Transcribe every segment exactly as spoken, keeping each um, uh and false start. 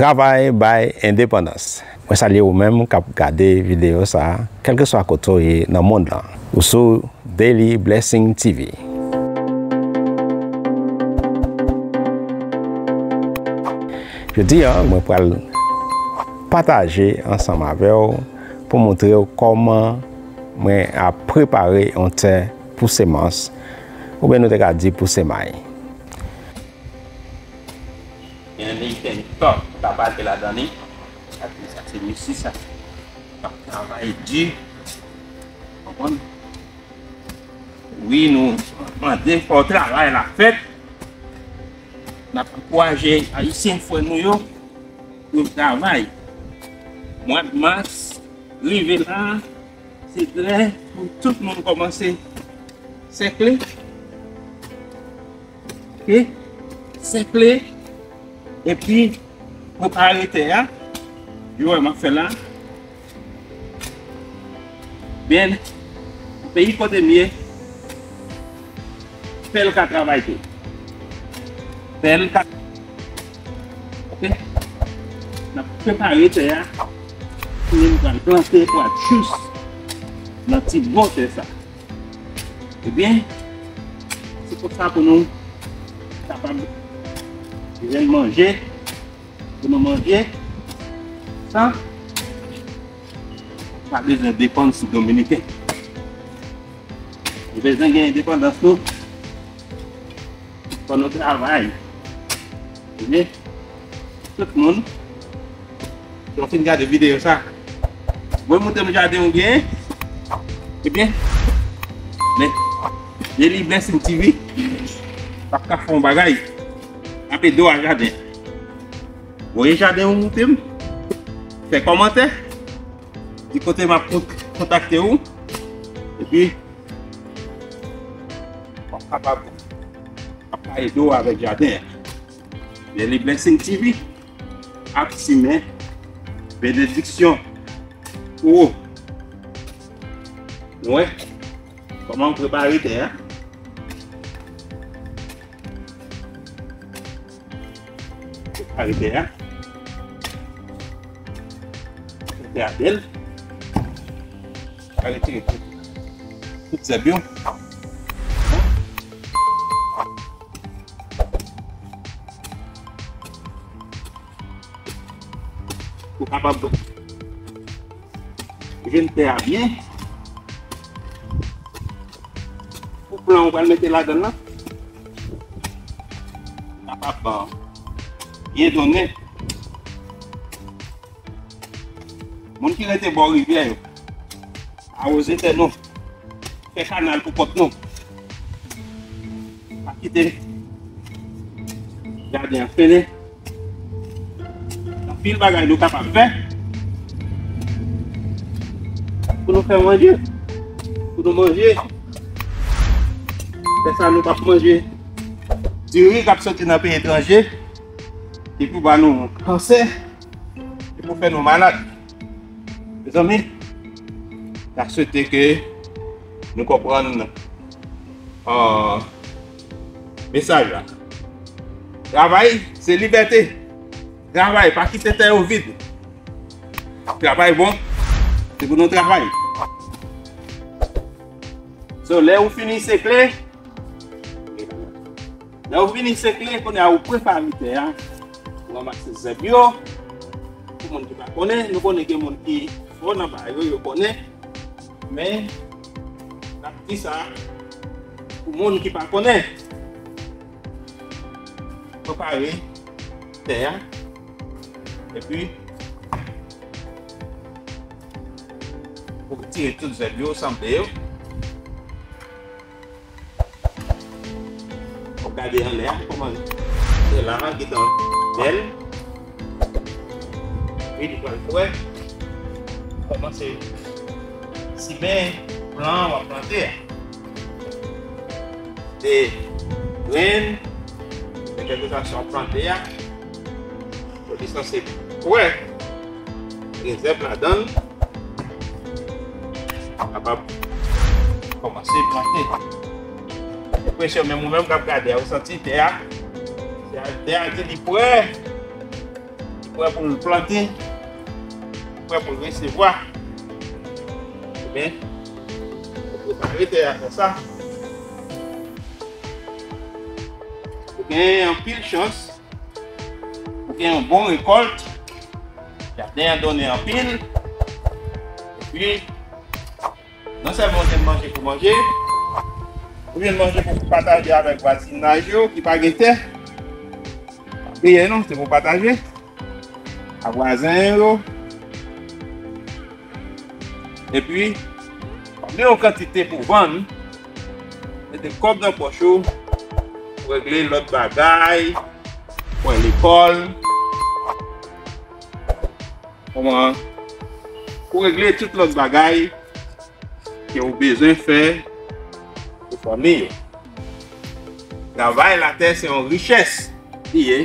Travay bay endepandans. Mwen salye ou menm k ap gade videyo sa a, kèlkeswa kote w ye nan mond lan. Ou sou Daily Blessing T V. Jodi a, mwen pral pataje ansanm avè w pou montre w kòman mwen ap prepare yon tè pou semans, oubyen nou te ka di pou semay. Gen Nathan Top k ap pale ladan li. Sa se mesye sa k ap travay di. Konprann? Wi, nou mande fò travay la fèt. N ap ankouraje Ayisyen frè nou yo pou yo travay. Mwa mas rive la, se lè pou tout moun kòmanse sèkle. Oke? Sèkle. Epi, prepare tè a. Yo wè m ap fè la. Byen, peyi kote m ye, pèl ka travay tou. Pèl ka. Oke? N ap prepare tè a pou nou pral plante, pral jous nan ti bò tè sa. Ebyen, se konsa pou nou kapab jwenn manje, pou nou manje san pa bezwen depann sou Dominiken. Nou bezwen gen endepandans nou. Fò nou travay. Ebyen, tout moun, lè w fin gade videyo sa, mwen montre m jaden ou genyen. Ebyen, men, Daily Blessing T V p ap ka fè yon bagay. Ap ede w a jaden. Voye jaden ou montre m. Fè kòmantè. Di kote m ap kont-, kontakte ou. Epi, w ap kapab, ap ka ede w avèk jaden an. Daily Blessing T V ap simen benediksyon pou ou. Nou wè kòman m prepare tè a. Prepare tè a. Tè a bèl. Al retire tout, tout zèb yo. Pou kapab jwenn tè a byen. Pou plan ou pral mete ladan l lan, kapab, euh, byen donnen. Moun ki rete bò rivyè yo, awoze tè nou, fè kanal pou kont nou. Pa kite jaden an fennen. Anpil bagay nou kapab fè pou nou fè manje. Pou nou manje. Fè sa nou p ap manje diri k ap soti nan peyi etranje. Ki pou ba nou kansè. Ki pou fè nou malad. Mezanmi, ta swete ke nou konprann, euh, mesaj la. Travay, se libète. Travay, pa kite tè yo vid. Travay bon, se pou nou travay. So, lè ou fini sekle, lè ou fini sekle, kounye a ou prepare tè a, ou ranmase zèb yo, pou moun ki pa konnen, nou konnen gen moun ki fò nan bagay yo, yo konnen, men n ap di sa pou moun ki pa konnen. Prepare tè a, epi ou retire tout zèb yo, sanble yo. W ap gade anlè a, kòman tè la gentan bèl. Wi, li pral frè. Kòmanse simen plan w ap plante a. De grenn, men kèlkeswa sa w plante a, pou li sanse frè. Gen zèb ladan l. Kapab kòmanse plante. Enpresyon, menm ou menm k ap gade a, ou santi tè a, tè a, tè a di li prè. Li Prè pou l plante, prè pou l resevwa. Ebyen, ou prepare tè a konsa. Ou gen anpil chans, ou gen yon bon rekòlt, jaden an donnen anpil, epi non sèlman ou jwenn manje pou manje, ou jwenn manje pou pataje avèk vwazinaj yo ki pa gen tè. Pa bliye non, se pou pataje a vwazen yo. Epi, pa bliye yon kantite pou vann, mete kòb nan pòch ou, pou regle lòt bagay, pou lekòl, kòman, pou regle tout lòt bagay ke ou bezwen fè pou fanmi yo. Travay latè se yon richès li ye.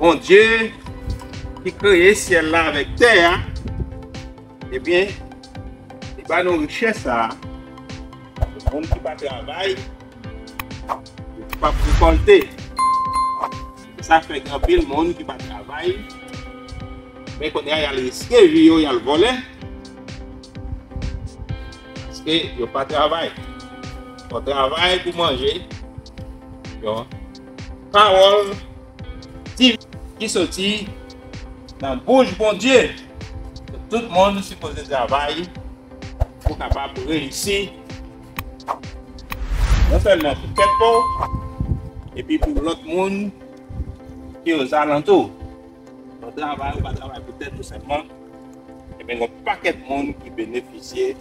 Bondye ki kreye syèl la avèk tè a, ebyen, li ba nou richès sa a. Moun ki pa travay, yo p ap rekòlte. Sa fè gen anpil moun ki pa travay, men kounye a y al riske vi yo, y al vòlè, paske yo pa travay. Fò travay pou manje. Yon pawòl diven ki soti nan bouch Bondye. Tout moun sipoze travay pou kapab reyisi, non sèlman pou tèt pa w, epi pou lòt moun ki ozalantou. Ou travay, ou pa travay pou tèt ou sèlman, ebyen, gen yon pakèt moun ki benefisye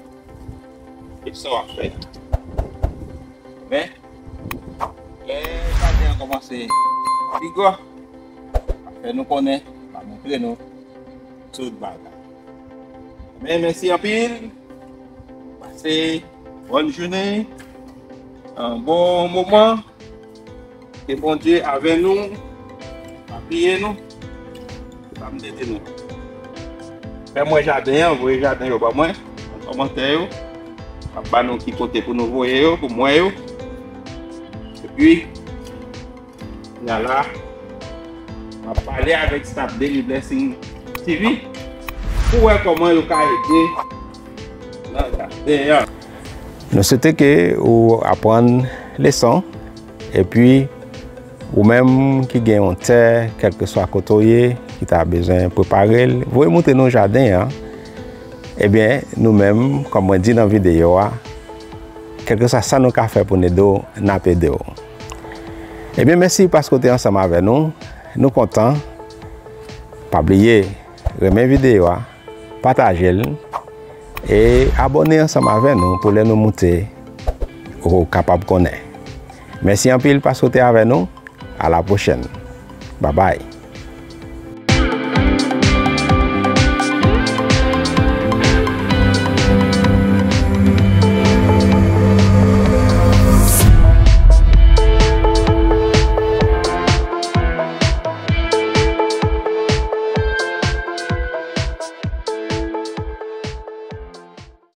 de sa w ap fè. Men, lè jaden an kòmanse pi gran, ap fè nou konnen, va montre nou tout bagay. Men, mèsi anpil. Pase bòn jounen, yon bon moman. Ke Bondye avè nou. Pa bliye nou. Sa m te di nou. Fè m wè jaden an, voye jaden yo ban mwen. Nan kòmantè yo. M ap ba nou ki kote pou nou voye yo, pou m wè yo. Epi, kounye a la, m ap pale avèk staff Daily Blessing T V pou wè kòman yo ka ede nan jaden an. Nou swete ke ou aprann leson, epi ou menm ki gen yon tè, kèlkeswa kote w ye, ki ta bezwen prepare l, voye montre nou jaden an. Ebyen, nou menm, kòm mwen di nan videyo a, kèlkeswa sa nou ka fè pou n ede w, n ap ede w. Ebyen, mèsi paske w te ansanm avè nou. Nou kontan. Pa bliye, renmen videyo a, pataje l, e abòne ansanm avè nou pou lè nou moute, ou kapab konnen. Mèsi anpil paske w te avè nou. A la pwochèn. Babay.